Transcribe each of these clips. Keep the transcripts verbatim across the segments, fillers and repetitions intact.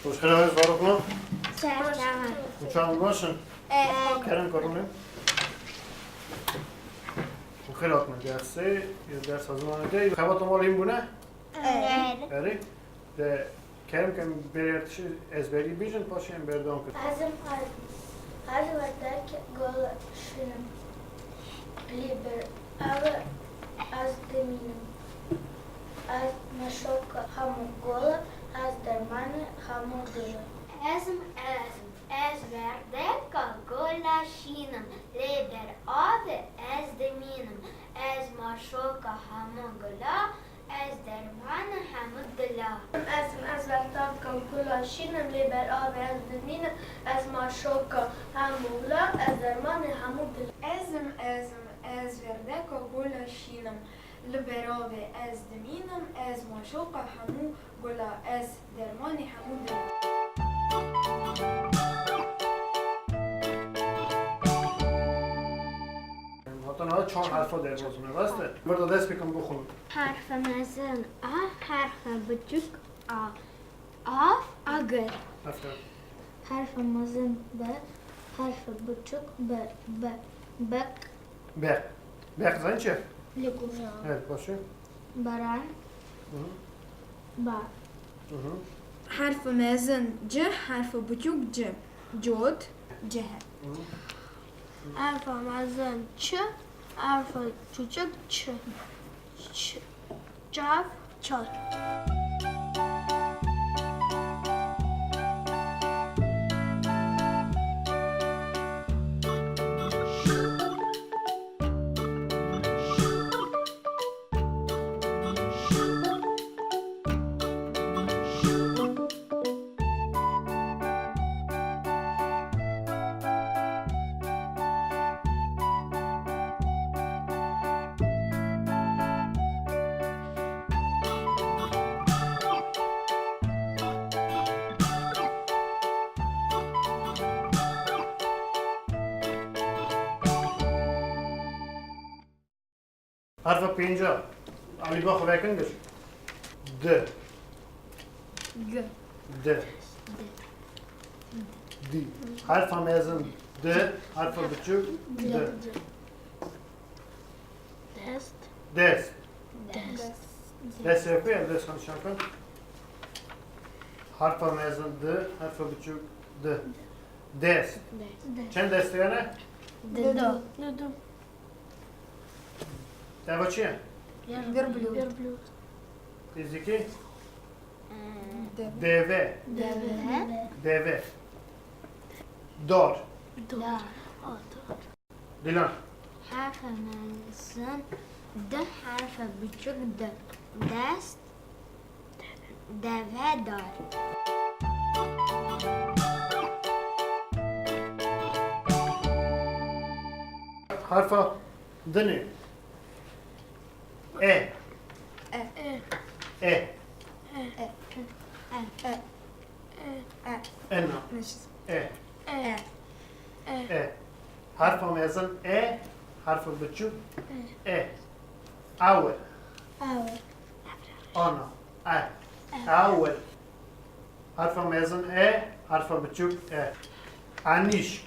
Xweşxera we zarokno. Serçava. Uçan baş in. Kerem karone. Xêr hatin dersê, ya dersa zimanê de. Xebata malê bûne? Erê. De kerem kem berê tişt ezberî bêjin, paşê em berdewam kin. Ez im ez, ez werdek gol şinim. Li ber awe ez dimînim. Ez meşoka hemû gola, ez dermanê hemû dila. Ez im ez, ez werdeka gola şînim. Li ber awe ez dimînim. Ez meşoka hemû gola, ez dermanê hemû dila. Ez im ez werdeka gola şînim. Li ber awe ez dimînim. Ez meşoka hemû gola, ez dermanê hemû dila. Ez im ez, ez werdeka gola şînim. Li ber awe ez dimînim, ez meşoqa hemû gola, ez dermanê hemû dila. Hata niha çar herfa derbas bûne, rast e? Vir de dest pê kin bixwin. Herfa mezin A, herfa biçûk A. Av, agir. Aferin. Herfa mezin B, herfa biçûk B, be, bek. Beq. Beq zanî çi? Lê ku. Evet, baş e. Baran. Hı hı. Ba. Hı hı. Herfa mezin C, herfa biçûk C. Cot, cehd. Hı hı. Herfa mezin Ç, herfa biçûk Ç. Ç. Çav, çar. Herfa pênca. Alîba xwe vekin gir. D. G. D. D. D. Herfa mezin D. Herfa biçûk D. D. Dest. Dest. Dest. Dest. Dest yapıyor ya, dest konuşarken. Herfa mezin D. Herfa biçûk D. Dest. Dest. Çend dest yani? Dido. Dido. Eva çi ye? Vir blû. Fiziki? Deve. Deve. Deve. Dor. Dor. Dilan. Herfa mezin D, herfa biçûk D. Dest. Devedar. Herfa dinê. E. E. E. E. Ena. E. E. E. Herfa mezin E, herfa biçûk E. Awe. Awe. Ana. E. Awe. Herfa mezin E, herfa biçûk E. Anîşk.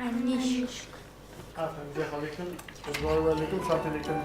Anîşk. Aferin, cê xalî kin. Zor ve lêkin, çatê lêkin.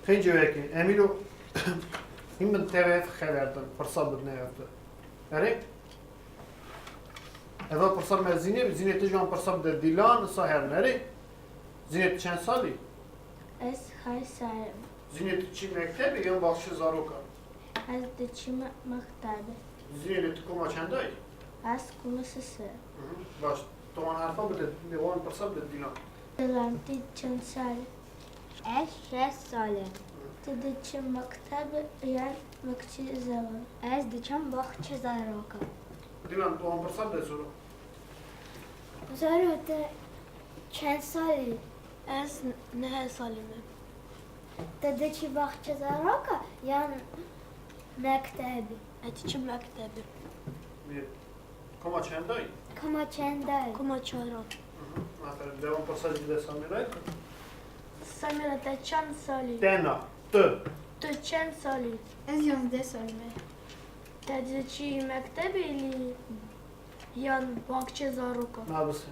Pêncê wekî, em îro hîn bin tevef xevertin, pirsa bidine ev tu. Erê? Eva pirsa me Zînê, Zînê tu ji wan pirsa bide Dîlan, sa herin, erê? Zînê tu çend salî? Ez hay salim. Zînê tu çî mektebê yan baxçe zarokan? Ez diçîme mektebê. Zînê lê tu koma çendayî? Ez kumisise. Hı hı. Baş. Tu wan herfa bide, wan pirsa bide Dîlan. Dilan, tu çend sal? Ez şeş sal im. Tu diçî mekteb yan baxçe zaroka? Ez diçim baxçe zaroka. Dîlan, tu wan pirsa bide Zoro. Zoro, tu çend sal î? Ez neh salî me. Tu diçî baxçe zaroka yan mektebî? Ez diçim mektebî. Bir. Koma çendayî? Koma çendayî? Koma çaran. Hı hı. Aferin. Devam, pirsa jî bide Samîrayê. Samîra, te çend salî? Tena. Tu. Tu çend salî? Ez yanzdeh salî me. Te diçî mektebê lî yan baxçe zaroka? Nabise.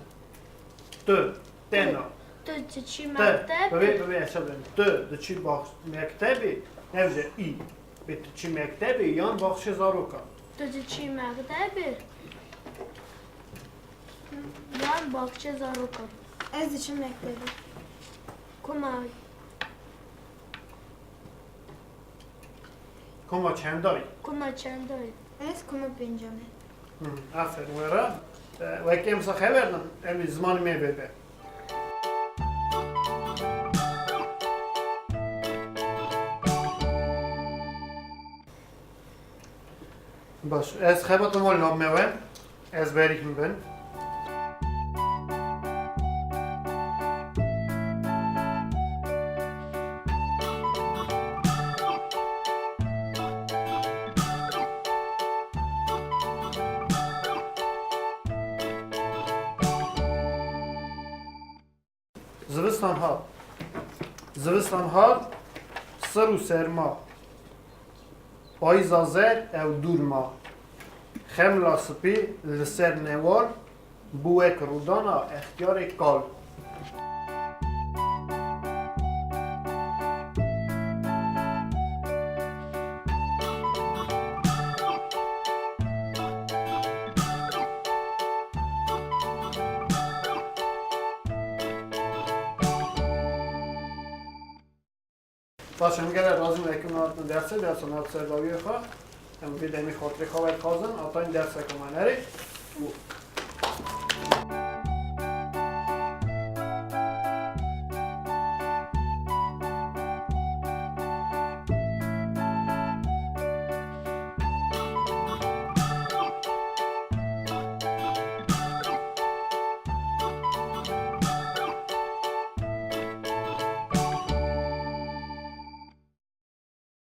Tu. Tena. Tu diçî Te. Mektebê? Bibê, bibê, ez çav derim. Tu diçî bax-, mektebê, ev jî î. Bê tu çi mektebê yan baxçe zaroka? Tu diçî mektebê yan baxçe zaroka? Ez diçim mektebê. Koma? Koma çendayî? Koma çendayî? Ez koma pêncemê. Hı, aferin we re. E, wek em wisa xeber din, em ê zimanê me vebe. Baş, ez xebatim wan nav me we. Ez berî him bin. Zivistan hat. Zivistan hat, sir û serma. Payîza zer ew dûr ma. Xemla spî li ser newal bû wek rûdana extiyarê kal. Baş, em gelek razî in, wekî me hatin dersê, dersa me hat ser dawiyê xwe. Em vê demê xatirê xwe werdixwazin, heta dersa ku me nerê. Û